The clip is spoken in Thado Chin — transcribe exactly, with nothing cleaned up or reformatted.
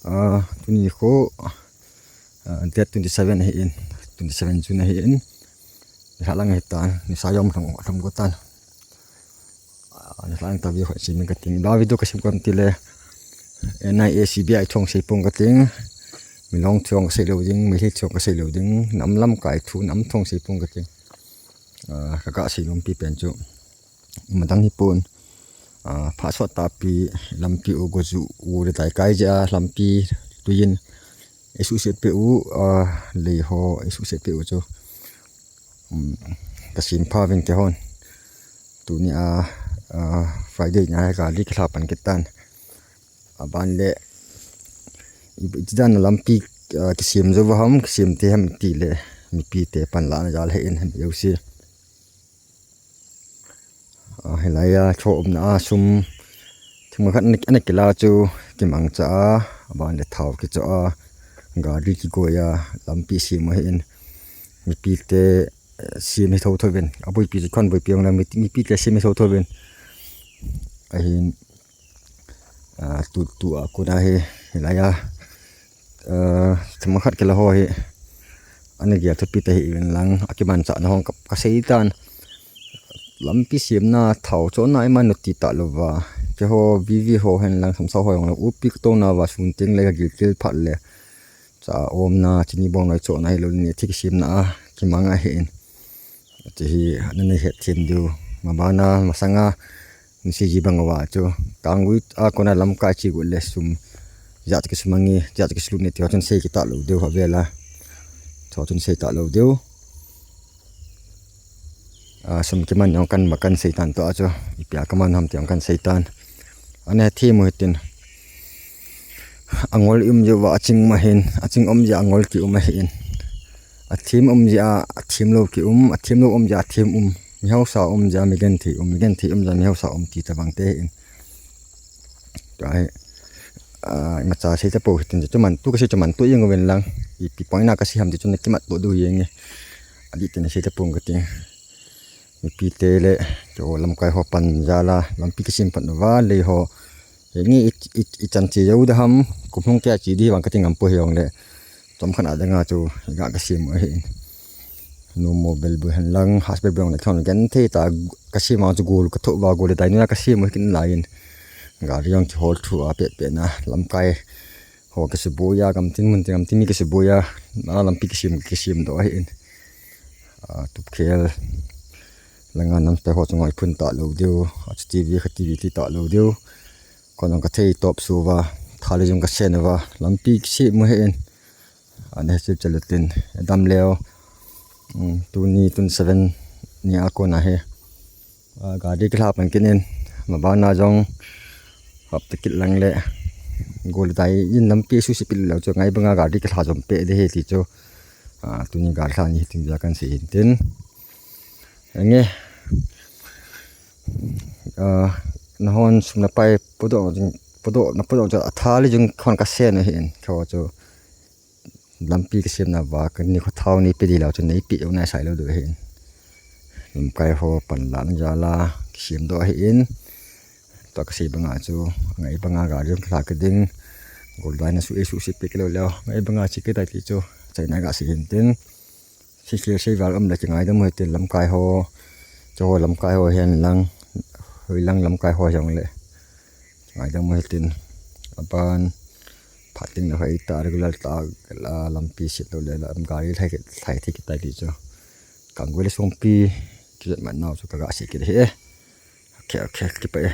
Ah, tuni khu, ah, date twenty seven ahi in, twenty seven June ahi in. Nilhah lang ahi tan, nisa jong thong, thong go tan. Ah, nilhah lang ta video khu sem inge kating. Ipi video kasem ham itile, N I A C B I thu sei ponge kating. Milong thu kasei lou ding, Meitei thu kasei lou ding. Nam lamkai thu, nam thu sei ponge kating. Ah, kaga sei nompi pen chu. Ima dang hipon. Ah, phat sot tahpi lampi u go ju u le tai kai jeh a lampi tuiyin eisuhset peh u, ah, lei ho eisuhset peh u chu. Um, kasem pha uvin kihon. Tuni a, ah, Friday nia hi gari kilha pan kit tan. Aban le, i, iti dan a lampi, ah, kisem jou uva ham, kisem te ham tile, mipite panlahna jal ahi in, ham jouse. Ah, hilai a, cho umna a sum, themkhat ana, ana kila chu, kimangcha a, aban le thao kicho a, gari kigoi a, lampi sem ahi in, mipite, eh, sem hi thotho uvin, aboipi chu khon boipi jong le, mi, mipite sem hi thotho uvin. Ahin, ah, tu, tu a kona hi, hilai a, ah, themkhat kila ho hi, ana gel thupi ta hih uvin lang, akimanchahna hon ka, kasei tan. Lampi semna thao chonna iman u ti talou va. Keiho V V ho hen lang, samsao ho jong le, upi katouna uva sun teng le kagilkel phat le. Cha omna, chini bong noi chonna hilou le, thil kisemna a kimang ahi in. Chu hi, ana nei het them diu. Mabana, masanga, nasei ji bang uva chu. Kangui a kona lamkai che got le sum. Ijat kisum ange, ijat kisu ne ti ho chun sei kit talou diu, avel a. Chu chun sei talou diu. Ah, sum kiman jong kan ma kan sei tan toh a chu. Ipi a kaman ham ti jong kan sei tan. Ana hethem u hitin. Angol i um jeh uva aching um ahin, aching um jeh a angol ki um ahi in. Athem um jeh a, athem lou ki um, athem lou um jeh a athem um. Mihaosa um jeh a migenthei um, migenthei um jeh a mihaosa um ti tabang te ahi in. Tua hi, ah, imacha sei tapou hitin, chu man tu kasei chu man tu jeng uvin lang. Ipi point a kasei ham ti chu nakimat to diu jeng e. Adih tah in sei tapong kating. Mipite le, cho lamkai ho pan jal a, lampi kisem pan uva, lei ho. Henge i, i, ichan che jou da ham, kum hung kei a che di vang kating ngam poi hijongle. Chomkhat a dang a chu, ga kasem u ahi in. Numo bel bu hen lang, has bel bu hen lang, thon genthei tah, kasem a chu gol kathoh uva, gol le dai nu a kasem u hi kin lai in. Gari jong kihol thu a pet pet na, lamkai ho kisuboi a, gam tin mun tin gam tin mi kisuboi a, na lampi kisem, kisem doh ahi in. Ah, tup khel. Langa nam te ho chu ngoi phun talou diu, ah, chu T V kha T V ti talou diu. Kon jong kathei top su uva, thal jong kasen uva, lampi kisem u ahi in. Ana hesip chalu tin, dam leo. Um, tuni, tun seven ni a kona hi. Ah, gari kilha pan kit in, mabana jong, hapta kit lang le. Gol dai in lampi susi pil lou chu, ngai banga gari kilha jom peh de hi ti chu. Ah, tuni gari lha ni hitin ja kan sei hin tin. Ange. Ah, nahon sum na pai podoh, podoh, na podoh chu athal jong khon kasen ahi in, kho chu. Lampi kisemna uva, kani kho thao neipe di lou chu neipe jong naisai lou diu ahi in. Lamkai ho panlahna jal a, kisem doh ahi in. Tua kasei banga chu, ngai banga gari jong kilha kit ding. Gol dai na su e susi peh kilou leo, ngai banga che kit tai ti chu, chaina ga sei hin tin. Sei khel sei val um le kingaidam u hitin lamkai ho. Cho ho lamkai ho hen lang, hoi lang lamkai ho jongle. Kingaidam u hitin. Aban, phat ding le hoi ta, regular ta, la lampi set lou le, la gari lhai, lhai thei kit tai ti chu. Kangui le Songpi, kijat man nau chu kaga sei kit ahi e. Okay, okay, kipa e.